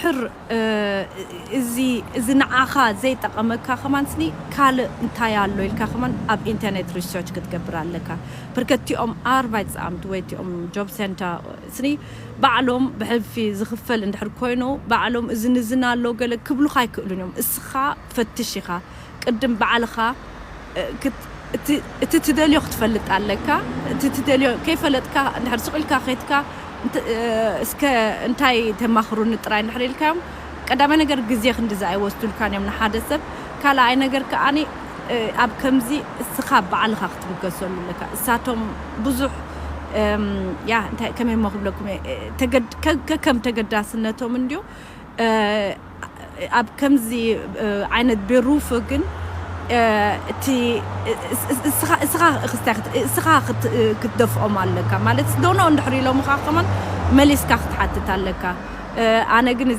ድሕር እዚ እዚ ንዓኻ ዘይጠቐመካ ከማን ስኒ ካልእ እንታይ ኣሎ ኢልካ ከማን ኣብ ኢንተርኔት ሪሰርች ክትገብር ኣለካ። ብርከቲኦም ኣርባይ ጻምት ወይ ቲኦም ጆብ ሴንተር ስኒ ባዕሎም ብሕልፊ ዝኽፈል እንድሕር ኮይኑ ባዕሎም እዚ ንዝና ኣሎ ገለ ክብሉኻ ኣይክእሉን እዮም። እስኻ ፈትሽ ኢኻ። ቅድም ባዕልኻ እቲ ትደልዮ ክትፈልጥ ኣለካ። እቲ ትደልዮ ከይፈለጥካ እንድሕር ስቕ ኢልካ ከይትካ እስከ እንታይ ተማኽሩኒ ጥራይ እንድሕር ኢልካዮም፣ ቀዳማይ ነገር ግዜ ክንድዚ ኣይወስዱልካን እዮም ንሓደ ሰብ። ካልኣይ ነገር ከኣኒ ኣብ ከምዚ እስኻ ባዕልኻ ክትብገሰሉ ኣለካ። እሳቶም ብዙሕ ያ እንታይ ከመይ እሞ ክብለኩም እየ፣ ከከም ተገዳስነቶም እንድዩ። ኣብ ከምዚ ዓይነት ቤሩፍ ግን እቲ እስኻ ክትደፍኦም ኣለካ ማለት ዶኖ እንድሕር ኢሎምኻ ከማን መሊስካ ክትሓትት ኣለካ። ኣነ ግን